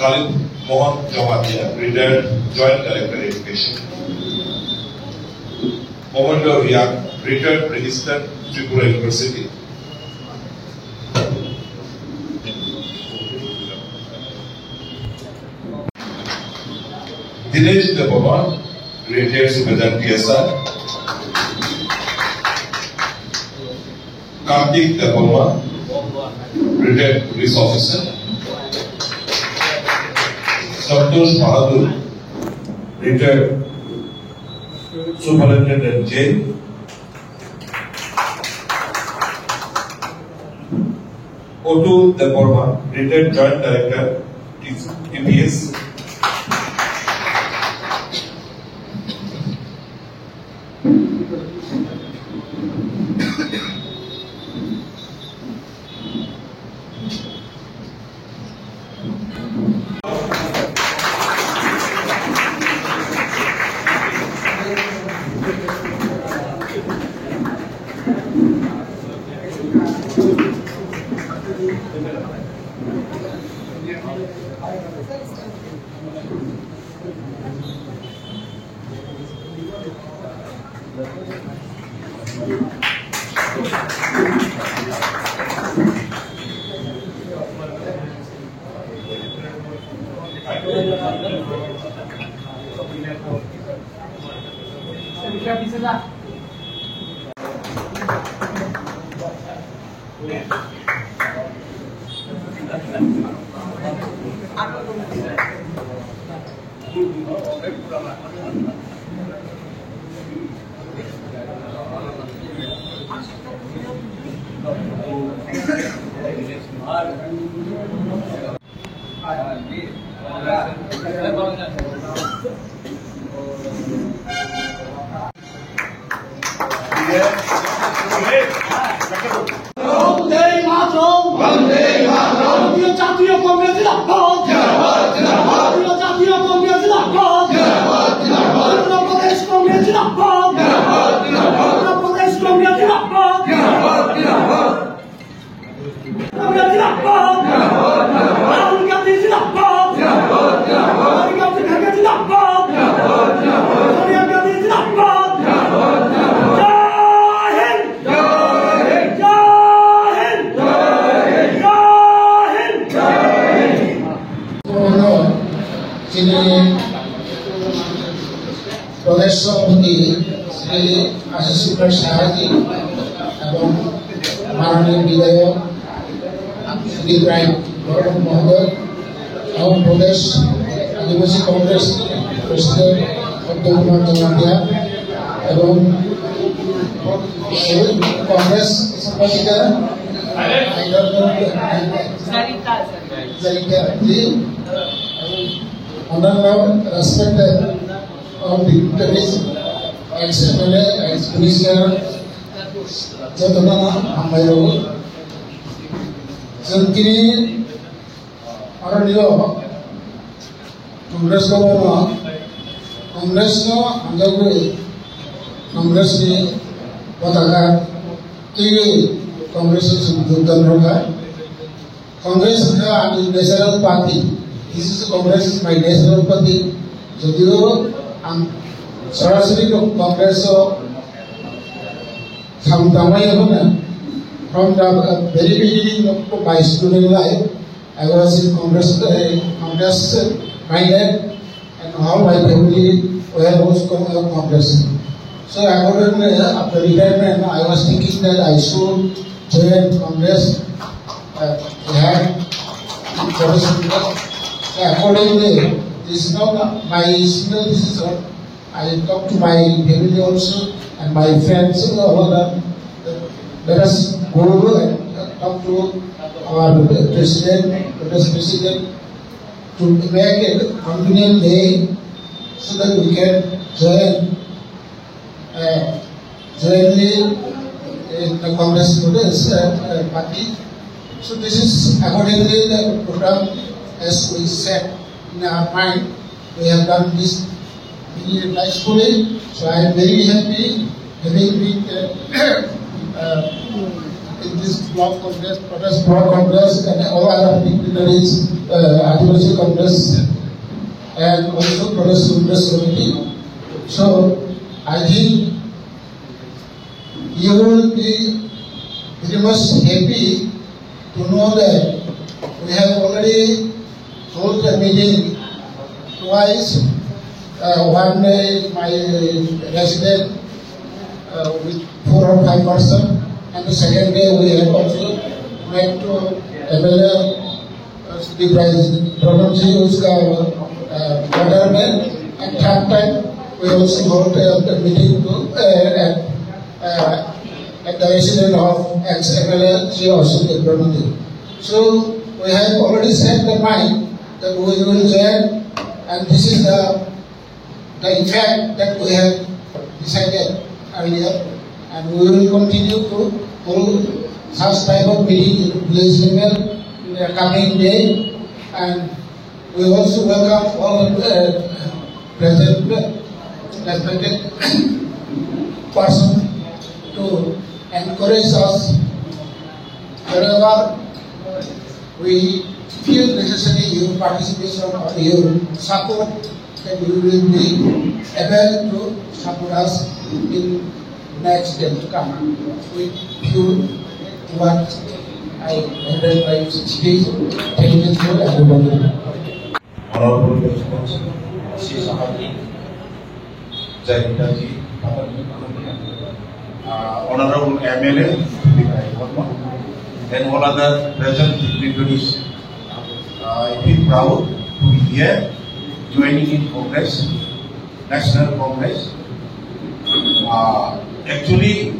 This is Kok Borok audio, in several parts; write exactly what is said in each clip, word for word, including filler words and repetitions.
Khalid Mohan Jamatia, retired Joint Collector Education. Komando Riak, retired Registrar, Tripura University. Dinesh Debbarma, retired Subedar T S R. Kartik Debbarma, retired police officer. Santosh Bahadur, retired superintendent jail. Otu Debbarma, retired joint director, T P S. বন্দে মাতরম। বন্দে মাতরম। ভারতীয় জাতীয় কংগ্রেস জিন্দাবাদ। জিন্দাবাদ, জিন্দাবাদ। ভারতীয় জাতীয় কংগ্রেস জিন্দাবাদ। জিন্দাবাদ, জিন্দাবাদ। অন্ধ্র প্রদেশ কংগ্রেস জিন্দাবাদ। জিন্দাবাদ, জিন্দাবাদ। অন্ধ্র প্রদেশ কংগ্রেস জিন্দাবাদ। জিন্দাবাদ, জিন্দাবাদ। কংগ্রেস জিন্দাবাদ। রাহুল গান্ধী জিন্দাবাদ। রাহুল গান্ধী জিন্দাবাদ। সোনিয়া গান্ধী জিন্দাবাদ। জয় হিন্দ। জয় হিন্দ। জয় হিন্দ। জয় Hind. Chini Pradesh Sabhapati Shri Ashish Kumar Saha ji ebong Mananiya Bidhayok Sudip Rai Boromon Mohodoy, ebong Pradesh Adivasi Congress President Uttam Kumar Jamatia, ebong Congress Sampajika, I don't know, Sarita, Sarita. Sarita ji, honorable, respected all dignitaries, ex M L A, ex minister, jotono hambai rwo. Chwng tini aro nio Congress kobono, Congress no hamjagwi Congress ni potaka twiwi Congress o chwng jogdan rwkha. Congress wngkha ani natural party. This is Congress is my natural party. Jodio ang sorasori Congress o samung tangmani hwnna from the very beginning of my student life, I was in Congress, uh, Congress minded. And all my family were also Congress. So accordingly, after retirement, I was thinking that I should join Congress. Uh, we have Congress. So accordingly, this is not my single decision. I talked to my family also and my friends, all of them. Let us go and talk to our president, Congress president, to make a convenient day so that we can join, uh, jointly in the Congress Congress, uh, uh, party. So this is accordingly the program as we set in our mind. We have done this really nicely. So I am very happy having been, uh, uh, in this block congress, Pradesh block congress, and all other dignitaries, uh, Adivasi Congress, and also Pradesh Congress Committee. So I think you will be very much happy to know that we have already hold a meeting twice. Uh, one day my resident, uh, with four or five person, and the second day we have also met to M L A, uh, Shri Pradhan Ji, उसका, uh, brother man, and third time we also hold a meeting to, uh, at, uh, at the residence of ex M L A Shri Ashok Dev Pradhan Ji. So we have already set the mind that we will join, and this is the, the effect that we have decided earlier, and we will continue to hold such type of meeting in village level in the coming day, and we also welcome all the, uh, present, respected person to encourage us wherever we feel necessary your participation or your support, then we will be able to support us in next day to come. With few words, I end my speech. Thank you to everybody. Honorable President, C Sahab ji, Jayanta ji, uh, Honorable M L A, Sudhir Rai Verma, and all other present dignitaries. Uh, I feel proud to be here, joining in Congress, National Congress. Uh, actually,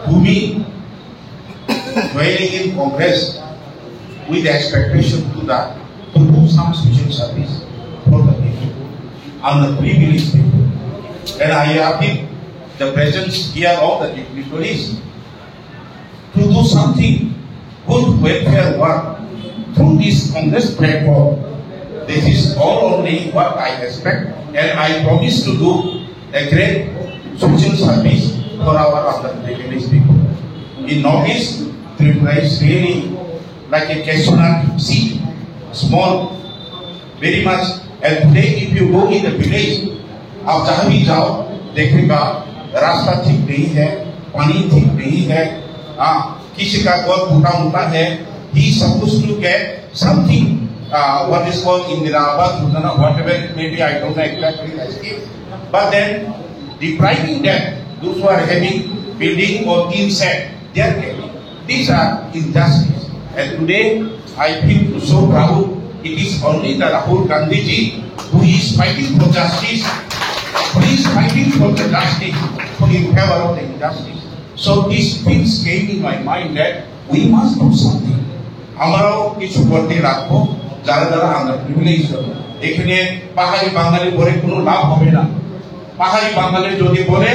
Bhumi joining in Congress with expectation to the, to do some social service for the people. I'm a privileged people. And I appeal the presence here of the dignitaries to do something good welfare work through this Congress platform. This is all only what I expect, and I promise to do a great social service for our underprivileged people. In Northeast, Tripura is really like a cashew nut seed, small, very much. And today, if you go in the village, आप जहाँ भी जाओ, देखेगा, रास्ता ठीक नहीं है, पानी ठीक नहीं है, हाँ, किसी का घर टूटा फूटा है, he supposed to get something, uh, what is called Indira Awas Yojana, whatever it may be, I don't know exactly the scheme. But then depriving them, those who are having building or tin shed, they are getting. These are injustice. And today, I feel so proud. It is only the Rahul Gandhi ji who is fighting for justice, who is fighting for the justice, in favor of the injustice. So these things came in my mind that we must do something. আমরাও কিছু করতে লাগবো, যারা যারা আমরা প্রিভিলেজ। এখানে পাহাড়ি বাঙালি বলে কোনো লাভ হবে না। পাহাড়ি বাঙালি যদি বলে,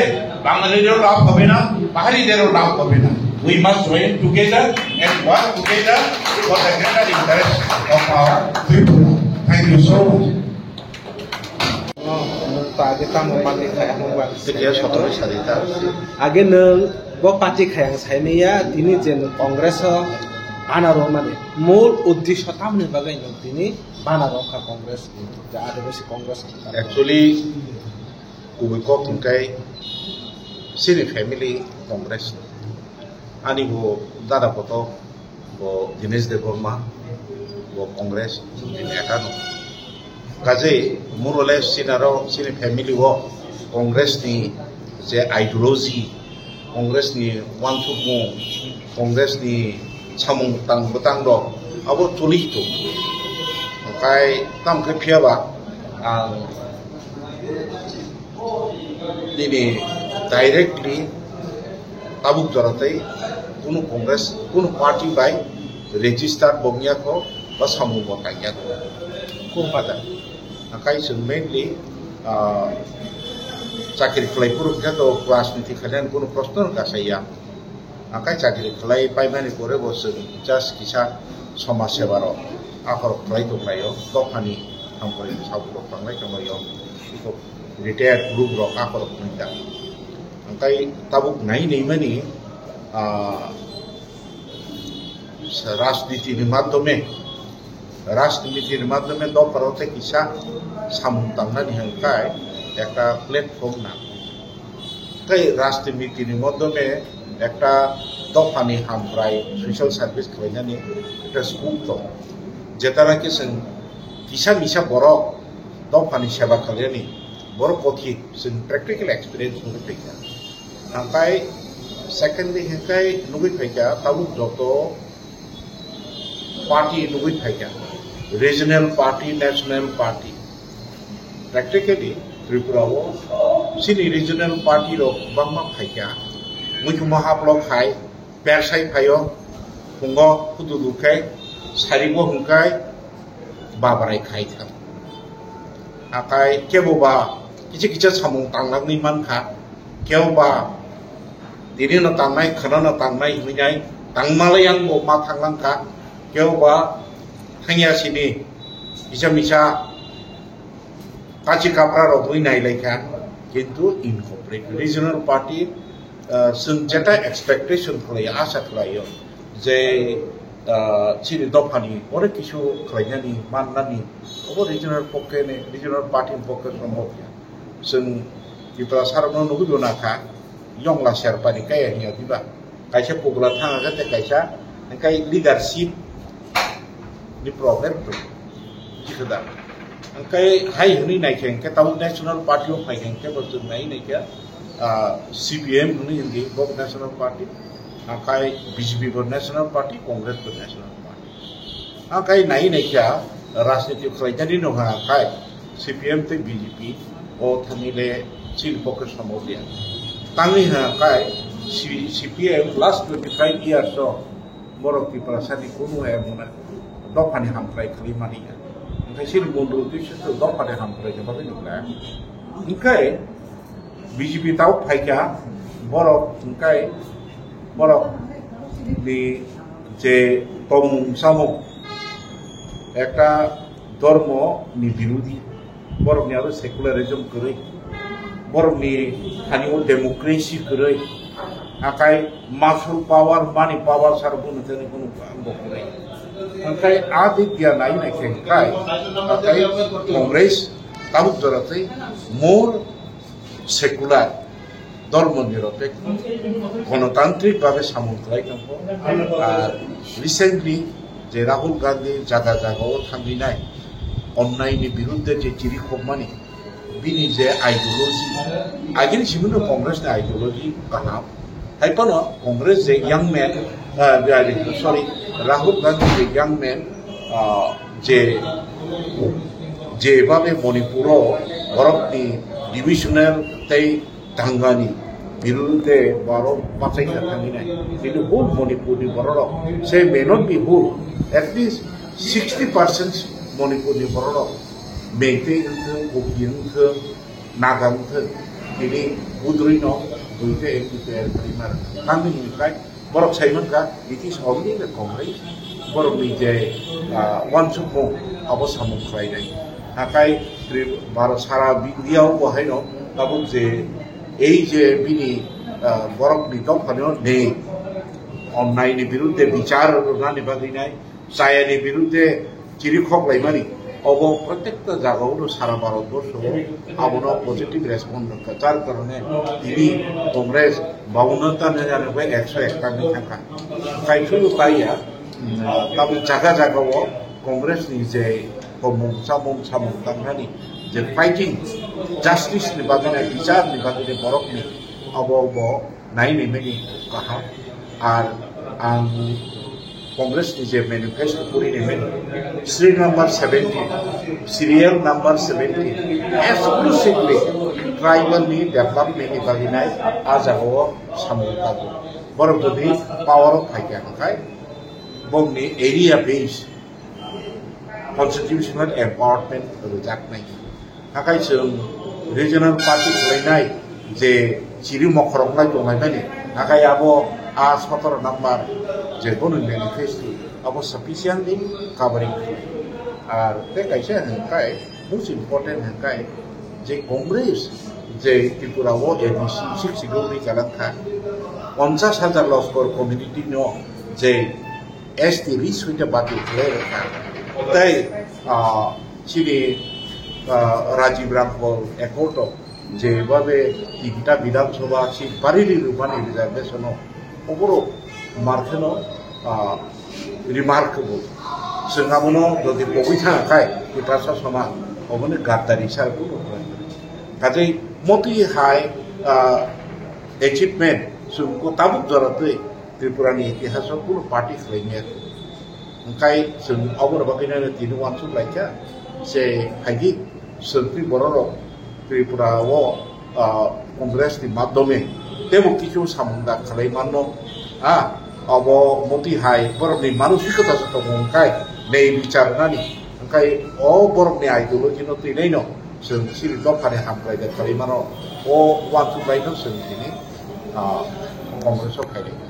বাঙালিদেরও লাভ হবে না, পাহাড়িদেরও লাভ হবে না। We must join together and work together for the greater interest of our Tripura. Thank you so much. Nwng to age tamo party khai ang ba. Twikiya sotoro sadi ta. Age nwng bo party khai ang saimaya, tini je nwng Congress o bana rw mani mol uddesho tamni bagwi nwng tini bana rw kha Congress ni, je Adivasi Congress. Actually, kubui kok hwnkhe chini family Congress. Ani bo dada kotor, bo Dinesh Debbarma, bo Congress ni neta no. Kaje more or less chini aro chini family o Congress ni je ideology, Congress ni uansukmung, Congress ni samung tang bwtang rok abo choli tongo. Hwnkhe tamo khe phiya ba ang nini directly tabuk jora tei kunu Congress, kunu party bai register bo wngya kho ba samung bo tangya kho. Kung pada. Akai chwng mainly, ah, chakri khlai phuru khe to rajniti khainani kunu proshno no kasaiya. Akai chakri khlai paimani pore bo chwng just kisa somaj seba rok akhorok khlai tonglaio, dophani hamkrai sabu rok tanglai tonglaio, retired group rok akhorok nungya. Angkai tabuk nai nai mani, ah, Rajniti ni madhyome, rajniti ni madhyome dophano tei kisa samung tangnani hwnkhai ekta platform nango. Tei rajniti ni madhyome ekta dophani hamkrai social service khlainani ekta scope tongo. Jeta naki chwng kisa misa borok dophani seba khlainani borok kothin chwng practical experience nugwi phaikha. Hwnkhai secondly hwnkhai nugwi phaikha tabuk joto party nugwi phaikha, regional party, national party. Practically Tripura o chini regional party rok bangma phaikha. Muikhuma haplok khai persai phaio, phungo hududu khai saribo hwnkhai babrai khai thang. Akai kebo ba kicha kicha samung tangnangni mankha, kebo ba tini no tangnai, khana no tangnai hinwi nai tangmalai ang bo ma thanglangkha, kebo ba thangya sini kisa misa kachi kapra rok wi nai laikha, kintu incorporate regional party, ah, chwng jeta expectation khlai, asa khlaio je, ah, chini dophani pore kisu khlainani mannani obo regional pokke ni, regional party ni pokke sombhob ya. Chwng Tiprasa rokno nugwi bo nakha, yongla serpari kaya hinya diba. Kaisa pogla thanga khe tei kaisa hwnkhe leadership ni problem tongo. Buji khe da? Hwnkhe hai hwnwi nai khe hwnkhe tabuk national party o phai khe hwnkhe bo chwng nai nai khe, ah, C P M hwnwi hwnkhe bo national party, hwnkhe B J P bo national party, Congress bo national party. Hwnkhe nai nai khe rajniti khlainani no hwnkhe C P M tei B J P o thani le chini pokke sombhob ya. Tangwi hwnkhe C-, C P M last twenty five years o borok Tiprasa ni kunu emona dophani hamkrai khwlai mani ya. Hwnkhe chini mundru twi se dophani hamkrai khe bagwi nukla. Hwnkhe B J P tao phaikha, borok hwnkhe borok ni je tongmung samung ekta dhormo ni birodhi, borok ni aro secularism kwrwi, borok ni thani o democracy kwrwi, akai muscle power, money power sar bono tene bono bo kwrwi. Hwnkhe a dik ya nai nai khe hwnkhe akai Congress tabuk jora tei more secular, dhormo niropekho, gonotantrik bhabe samung khlai tongo. Ar recently je Rahul Gandhi jaga jaga o thangwi nai, onnai ni birudde je chiri khokmani, bini je ideology, agini simi no Congress ni ideology kaham. Hai phano Congress je young man, ah, sorry, Rahul Gandhi je young man, ah, je, je bhabe Manipur o borok ni divisional tei dangani birudde borok bachai kha thangwi nai. Kintu whole Manipur ni borok rok, say may not be whole, at least sixty percent Manipur ni borok rok, Meitei wngthwng, Kuki wngthwng, Naga wngthwng, tini budrui no duita M P tayar khlaimar. Tamni hwnwi khlai borok sai mankha, it is only the Congress. Borok ni je, ah, uansukmung abo samung khlainai. Hakai Tri-, Bharat sara India o bo haino tabuk je ei je bini, ah, borok ni dophano nei onnai ni birudde bichar rwnani bagwi nai, chaya ni birudde chiri khok laimani, obo protekta jaga o sara Bharat borsho o abono positive response rwkha. Jar karone tini Congress bauno ta na jane bai ekso ekta ni thangkha. Kaisuru taiya, mm, tabuk jaga jaga o Congress ni je tomung chamung samung tangnani je fighting, justice ni bagwi nai, bichar ni bagwi nai borok ni, abo bo nai ni mani kaham. Ar ang Congress ni je manifesto puri ni mani, serial number seventeen, serial number seventeen, exclusively tribal ni development ni bagwi nai a jaga o samung tango. Borok jodi power o phaikha hwnkhe bongni area based constitutional empowerment rwjaknai. Hakai chwng regional party khlainai je chiri mokhorok lai tonglaimani, hakai abo a sotoro number je bono manifesto abo sufficiently covering khlai. Ar tei kaisa hwnkhai most important hwnkhai je Congress je Tripura o A D C six schedule ni kalang kha, ponchash hajar loskor community no je S T rwi soita bati khlai rwkha. Tei, ah, chini, ah, Rajiv Rangkhol Accord o jebabe tinta Bidhan Sabha seat bariri rwmani reservation o oborok markheno, ah, remarkable. Chwng abono jodi pogwi thangkha khai Tiprasa Somaj oboni gaddari sar kuno khlai. Kaje moti hai, ah, achievement chwng ko tabuk jora twi Tripura ni itihas o kuno party khlai maya. Hwnkhe chwng aboni bagwi no tini uansuk laikha je phaidi chwng twi bororok Tripura o, ah, Congress ni madhyome teibo kichu samung da khlai manno. Ha, abo moti hai borokni manusikota se tongo hwnkhe nei bichar nani. Hwnkhe o borokni ideology no twi naino chwng chini dophani hamkrai da khlai mano. O uansuk laino chwng tini, ah, Congress o khainai.